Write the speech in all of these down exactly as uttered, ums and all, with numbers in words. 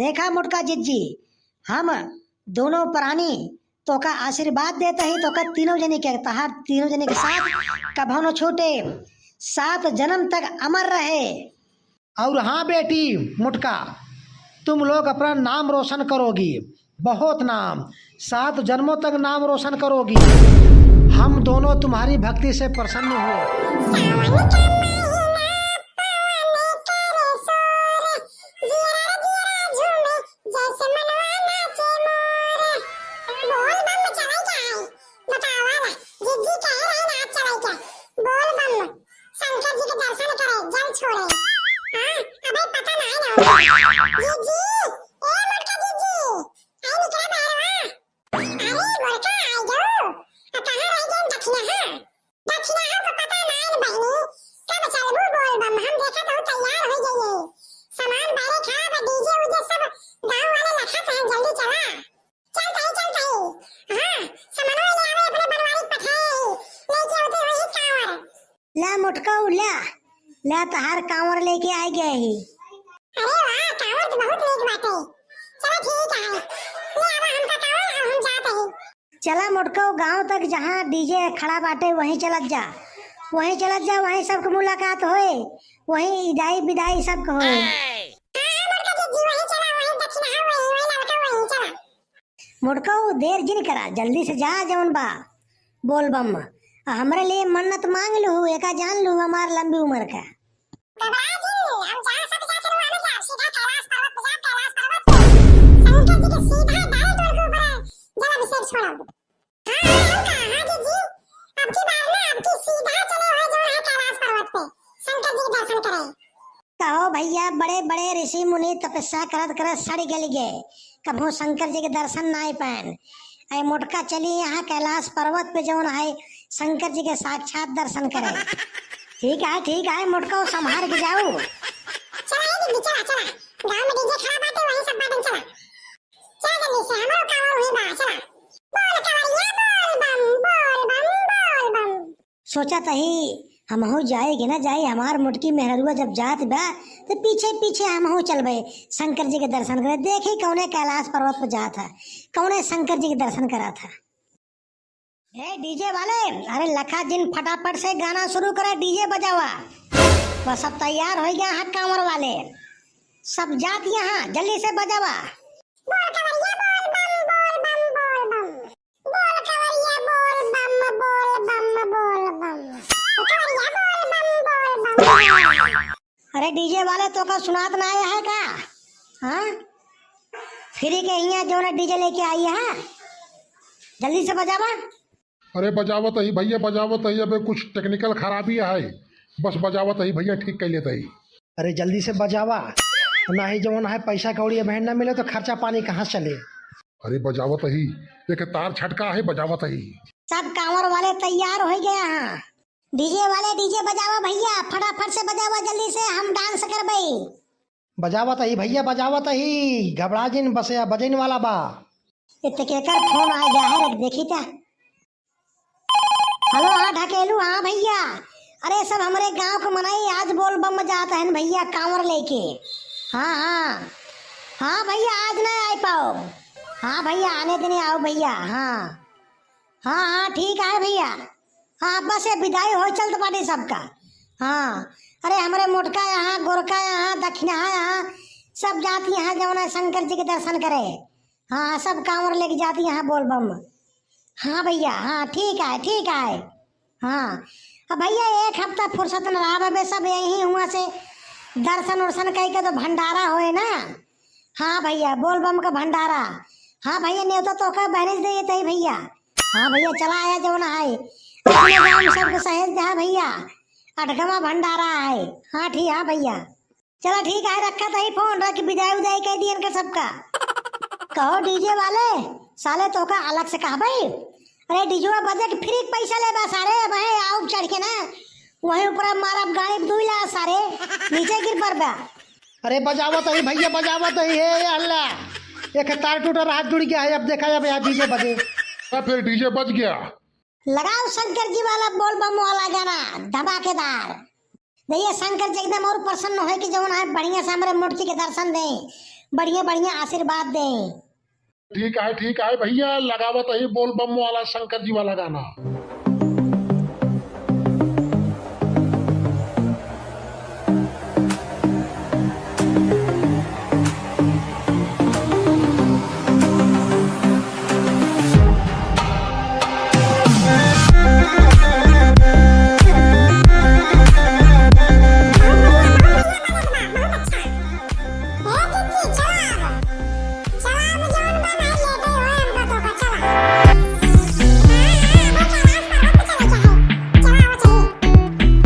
देखा मोटका जिज्जी, हम दोनों प्राणी तोका आशीर्वाद देत ही, तोका तीनों जने के, तहार तीनों जने के साथ कभो न छूटे, सात जन्म तक अमर रहे। और हाँ बेटी मोटका, तुम लोग अपना नाम रोशन करोगी, बहुत नाम, सात जन्मों तक नाम रोशन करोगी। हम दोनों तुम्हारी भक्ति से प्रसन्न हुए। सावन का महीना, पवन करे शोर, जियरा रे जियरा झूमे, जैसे मनवा नाचे मोर। बोल बम चले का है? बतावा ना, जिज्जी कहे रहे नाच चले का। बोल बम, शंकर जी के दर्शन करे, जल छोड़े। हाँ, अबे पता नहीं ना होता। जिज्जी, ए मोटका जिज्जी, आई निकला बाहर वा। अरे गोरका, आई जाओ। आ कहाँ रह गए दक्षिणा? हाँ, दक्षिणा हमको पता नाय न बहिनी, कब चलबू बोल बम? हम देखत हूँ तैयार हो गई है, सामान बारे खड़ा बा, डीजे उजे सब गाँव वाले लखत हैं, जल्दी चला। चलत ही, चलत ही। हाँ, सामानो ले आवे, अपने बनवारी पठाए ही, लेके होते वही कांवर। ला मोटकऊ ला, ला तहार कांवर लेके आ गए ही। अरे वाह, कांवर तो बहुत नीक बाटे। चला ठीक है, ले आवा हमका कांवर, अब हम जात ही। चला मोटको, गांव तक जहाँ डीजे खड़ा बाटे, वहीं चलत जा, वहीं चलत जा, वहीं सबके मुलाकात होए, वहीं इदाई बिदाई सबके होए। हाँ, हाँ, मोटका जिज्जी, वहीं चला, वहीं दक्षिणा, वहीं, वहीं ललका, वहीं चला। मोटको, देर जिन करा, जल्दी से जा, जौन बा बोल बम। आ हमरे लिए मन्नत मांग लू, एका जान लू हमार लंबी उम्र का। घबरा जिन, हम जहाँ सब जाके वहाँ न जाब, सीधा कैलाश पर्वत पे जाब, कैलाश पर्वत पे शंकर जी के सीधा direct उनके ऊपर जल अभिषेक छोड़ब। हाँ, हाँ, हम कहा, हाँ जी, जी, अब की बार ना, अब की सीधा चले हुए जो है कैलाश पर्वत पे शंकर जी के दर्शन करे। कहो भैया, बड़े बड़े ऋषि मुनि तपस्या करत करत सड़ गल गे, कभो शंकर जी के दर्शन नाय पाएन। ऐ मोटका चली यहाँ कैलाश पर्वत पे जौन है शंकर जी के साक्षात दर्शन करे। ठीक है, ठीक है मोटका, संभार के जाऊ। चला ए दीदी, चला, चला, गाँव में डीजे खड़ा बाटे, वहीं सब बाटन, चला। चला जल्दी से, हमारो कांवर हुई बा, चला। बोल कवरिया बोल बम, बोल बम, बोल बम। सोचत ही हमहू जाए कि ना जाए, हमार मोटकी मेहररुआ जब जात बा तो पीछे पीछे हमहू चलबे शंकर जी के दर्शन करे, देखी कौने कैलाश पर्वत पर जात है, कौने शंकर जी के दर्शन करत है। ए डीजे वाले, अरे लखा जिन, फटाफट से गाना शुरू करा, डीजे बजावा। बस अब तैयार हो गया है कांवर वाले, सब जात यहाँ, जल्दी से बजावा। बोल कवरिया बोल बम, बोल बम, बोल बम। बोल कवरिया बोल बम, बोल बम, बोल बम। कवरिया बोल बम, बोल बम, बोल बम। अरे डीजे वाले, तोका सुनात ना आया है का? हाँ, फ्री के हियाँ जौन डीजे लेके आई है, जल्दी से बजावा। अरे बजावत ही भैया, बजावत ही, अबे कुछ technical खराबी है, बस बजावत ही भैया, ठीक कर लेत ही। अरे जल्दी से बजावा, नाही जौन है पैसा कौड़ी अबहिन ना मिले तो खर्चा पानी कहाँ से चले? अरे बजावत ही, एक तार छटका है, बजावत ही। सब कांवर वाले तैयार हो गया हैं। डीजे वाले डीजे बजावा भैया, फटाफट से बजावा जल्दी से, हम dance करबे। बजावत ही भैया, बजावत ही, घबरा जिन, बस या बजइन वाला बा। इत केकर फोन आ गया है, रख देखी ता। हेलो, हाँ ढकेलू, हाँ भैया। अरे सब हमरे गांव के मनई आज बोल बम जात हैं भैया, कांवर लेके। हाँ, हाँ, हाँ भैया, आज ना आ पाओ। हाँ भैया, आने दिने आओ भैया। हाँ, हाँ, हाँ, ठीक है भैया। हाँ, बस ये विदाई हो चलत बाटे सबका। हाँ, अरे हमरे मोटका यहाँ, गोरका यहाँ, दक्षिणहा यहाँ, सब जात यहाँ जौन है शंकर जी के दर्शन करे। हाँ, सब कांवर लेके जात यहाँ बोल बम। हाँ भैया, हाँ, ठीक है, ठीक है। हाँ, अब भैया एक हफ्ता फुर्सत न रहा, अबे सब यही हुआ से दर्शन उर्शन कई के तो भंडारा होए ना। हाँ भैया, बोल बम का भंडारा। हाँ भैया, नेवता तोका बहने से देत ही भैया। हाँ भैया, चला आया जौन है। अपने गाँव में सबको सहेज दे भैया। अठगवा भंडारा है। हाँ ठीक, हाँ भैया। चला ठीक है, रखत ही फोन, रख, विदाई उदाई कह दियन का सबका। कहो डीजे वाले, साले तोका अलग से कहबे। अरे डीजे बजे के फ्री के पैसा लेबा सारे, अब है आउब चढ़ के ना, वहीं ऊपर मारब गाड़ी दुई ला सारे, नीचे गिर पड़बा। अरे बजावत ही भैया, बजावत ही, हे अल्लाह, एक तार टूटा रहा, जुड़ गया है, अब देखा अब यहाँ डीजे बजे। अब फिर डीजे बज गया। लगाओ शंकर जी वाला बोल बम वाला गाना धमाकेदार। देखिए शंकर जी एकदम और प्रसन्न होए कि जौन है बढ़िया से हमरे मोटकी के दर्शन दें, बढ़िया बढ़िया आशीर्वाद दें। ठीक है, ठीक है भैया, लगावत ही बोल बम वाला शंकर जी वाला गाना।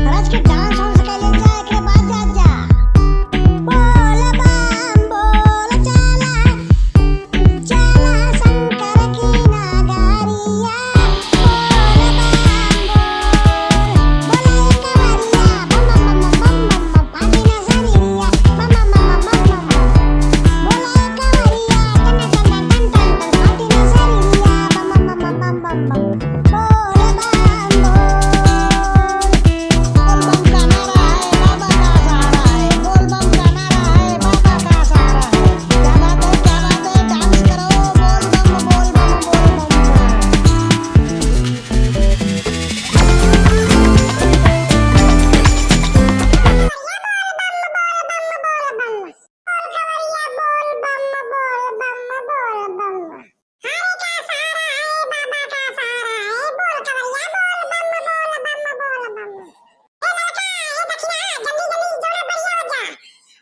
रच के dance वांस कर ले जा, एकरे बाद जा, जा। बोल बम बोल चला, चला शंकर की नगरिया। बोल बम बोल, बोले कवरिया, बम बम बम बम बम बम।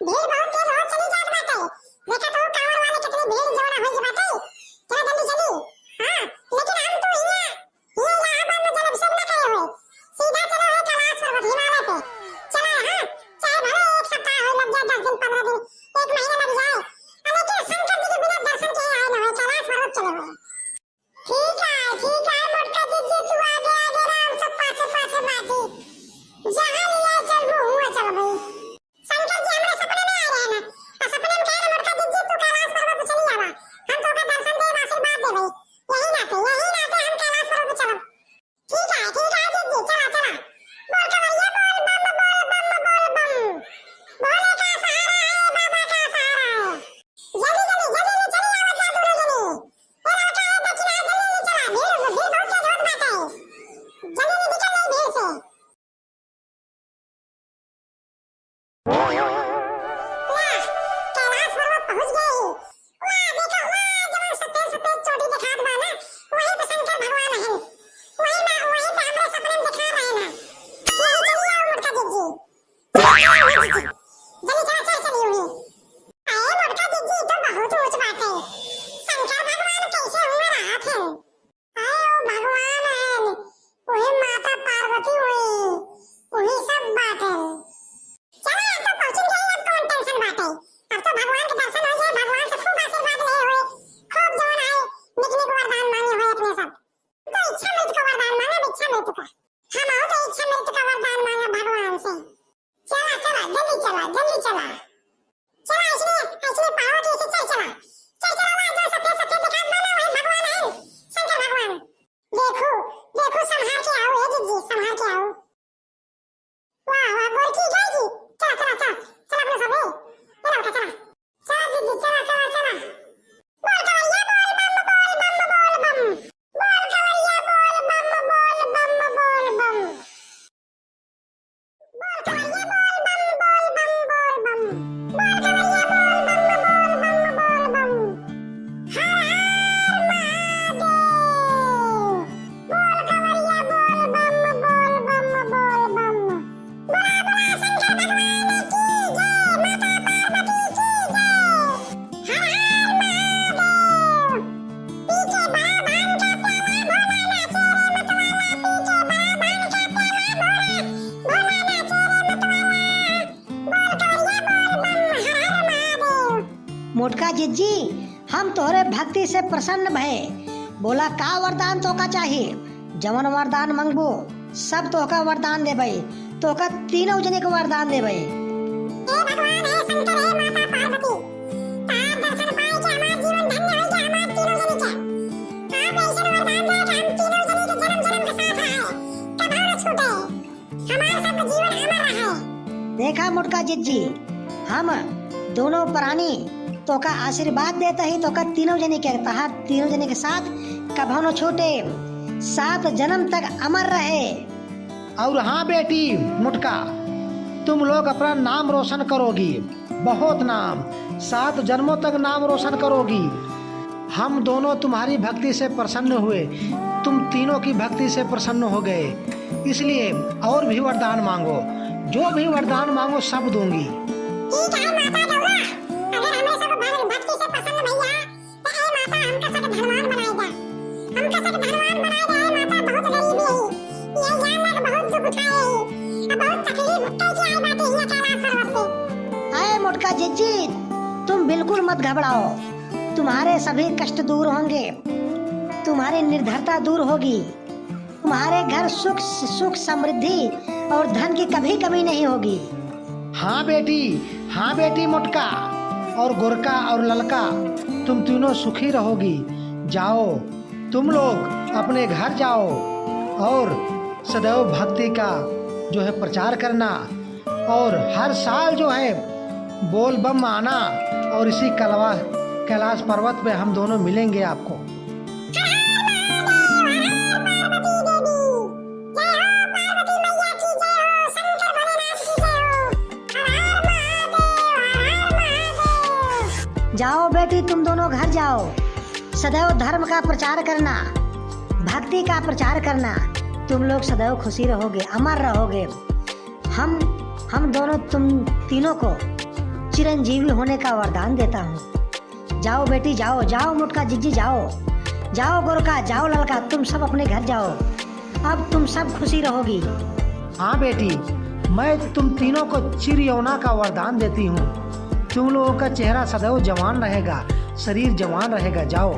ये इलाहाबाद में जल अभिषेक ना करे होए, सीधा चलो है कैलाश पर्वत हिमालय पे। चला है, हाँ, चाहे भले एक सप्ताह हो लग जाए, दस दिन, पन्द्रह दिन, एक महीना लग जाए, लेकिन शंकर जी के बिना दर्शन के आए ना होए, कैलाश पर्वत चले होए। ठीक है, ठीक है, मोटका जिज्जी, तू आगे आगे रहा, हम सब पाछे पाछे बाटी। जहाँ ले जाए चलबू, हुआ चलबू। शंकर जी हमरे सपने में आए रहे ना, और सपने में कहे ना, "मोटका जिज्जी, तू कैलाश पर्वत चली आवा, हम तोके दर्शन देब, आशीर्वाद देबै।" यही नाते, यही नाते हम कैलाश पर्वत चलब। ठीक है, ठीक है जिज्जी, चला, चला। बोल कवरिया बोल बम, बोल बम, बोल बम। भोले का सहारा है, बाबा का सहारा है। जल्दी, जल्दी, जल्दी, जल्दी चली आवा जा दोनों जने। ए लड़का, ए दक्षिणा, जल्दी, जल्दी चला, भीड़, भीड़ बहुत तेज होत बाटे। जल्दी, जल्दी निकल जाई भीड़ से। वाह, कैलाश पर्वत पहुँच गए ही। वाह, देखा, वाह, जवन सफेद सफेद चोटी देखात बा ना, वही पे शंकर भगवान हैं। वही ना, वही पे हमरे सपने में देखा रहे ना। यही चली आओ मोटका जिज्जी। चला, चला, मोटका जिज्जी। जल्दी चला, चल, चली हुई। अरे मोटका जिज्जी, ई तो बहुत ऊँच बाटे। शंकर भगवान कैसे हुआ रहत हैं? अरे वो भगवान हैं, वही माता पार्वती हुई, वही सब बाटे। चला, अब तो पहुँच गए, अब कौन tension बाटे? अब तो भगवान के दर्शन हो जाए, भगवान से खूब आशीर्वाद ले हुए, खूब जवन आए, निक निक वरदान मांगे हुए अपने सब। तो इच्छा मृत्यु का वरदान मांगा, इच्छा मृत्यु का। हम आओ तो इच्छा मृत्यु का वरदान मांगा भगवान से। चला, चला, जल्दी चला, जल्दी चला। चला, इसने, इसने पार्वती से चल चला। चल चला, वहाँ जो सफेद सफेद दिखात बा ना, वही भगवान हैं, शंकर भगवान। देखो, देखो, संभाल के आओ, ए जिज्जी, संभाल के आओ। वाह, वाह, गोरकी जय जी। चला, चला, चला, चला अपने सब, ए, चला बेटा, चला। चला जिज्जी, चला, चला, चला। बोल कवरिया बोल बम, बोल बम, बोल बम। बोल कवरिया बोल बम, बोल बम, बोल बम। बोल कवरिया बोल बम, बोल बम, बोल बम। बोल कवरिया बोल बम, बोल बम, बोल बम। हर हर महादेव। बोल कवरिया बोल बम, बोल बम, बोल बम। बोला, बोला शंकर भगवान की जय, माता पार्वती की जय। हर हर महादेव। पी के बड़ा भांग का प्याला, भोला नाचे रे मतवाला। पी के बड़ा भांग का प्याला, भोला, भोला नाचे रे मतवाला। बोल कवरिया बोल बम, हर हर महादेव। मोटका जिज्जी, हम तोहरे भक्ति से प्रसन्न भए। बोला, का वरदान तोहका चाही? जवन वरदान मंगबो, सब तोहका वरदान देबै। तोहका तीनों जने के वरदान देबै। हे भगवान, हे शंकर, हे माता पार्वती, तार दर्शन पाए के हमार जीवन धन्य होई के हमार तीनों जने के। आप ऐसन वरदान दे कि हम तीनों जने के जन्म जन्म के साथ रहे, कभो न छूटे। हमार सब जीवन अमर रहे। देखा मोटका जिज्जी, हम दोनों प्राणी तोका आशीर्वाद देत ही, तोका तीनों जने के, तहार तीनों जने के साथ कभो न छूटे, सात जन्म तक अमर रहे। और हाँ बेटी मुटका, तुम लोग अपना नाम रोशन करोगी, बहुत नाम, सात जन्मों तक नाम रोशन करोगी। हम दोनों तुम्हारी भक्ति से प्रसन्न हुए, तुम तीनों की भक्ति से प्रसन्न हो गए, इसलिए और भी वरदान मांगो, जो भी वरदान मांगो सब दूंगी। ठीक है माता गौरा, अगर हमें सब भग-, भक्ति से प्रसन्न भैया, तो ए माता हमका सब धनवान बनाए दा, हमका सब धनवान बनाए दा। ए माता बहुत गरीबी है, ये जान लग बहुत दुख उठाए है, अब बहुत तकलीफ कैसे आए बाटे हियां कैलाश पर्वत पे। अरे मोटका जिज्जी, तुम बिल्कुल मत घबराओ, तुम्हारे सभी कष्ट दूर होंगे, तुम्हारी निर्धनता दूर होगी, तुम्हारे घर सुख, सुख समृद्धि और धन की कभी कमी नहीं होगी। हाँ बेटी, हाँ बेटी मोटका और गोरका और ललका, तुम तीनों सुखी रहोगी। जाओ, तुम लोग अपने घर जाओ और सदैव भक्ति का जो है प्रचार करना, और हर साल जो है बोल बम आना, और इसी कलवा-, कैलाश पर्वत पे हम दोनों मिलेंगे आपको। जाओ बेटी, तुम दोनों घर जाओ, सदैव धर्म का प्रचार करना, भक्ति का प्रचार करना, तुम लोग सदैव खुशी रहोगे, अमर रहोगे। हम, हम दोनों तुम तीनों को चिरंजीवी होने का वरदान देता हूँ। जाओ बेटी, जाओ, जाओ मोटका जिज्जी, जाओ, जाओ गोरका, जाओ ललका, तुम सब अपने घर जाओ। अब तुम सब खुशी रहोगी। हाँ बेटी, मैं तुम तीनों को चिर यौवना का वरदान देती हूँ। तुम लोगों का चेहरा सदैव जवान रहेगा, शरीर जवान रहेगा। जाओ।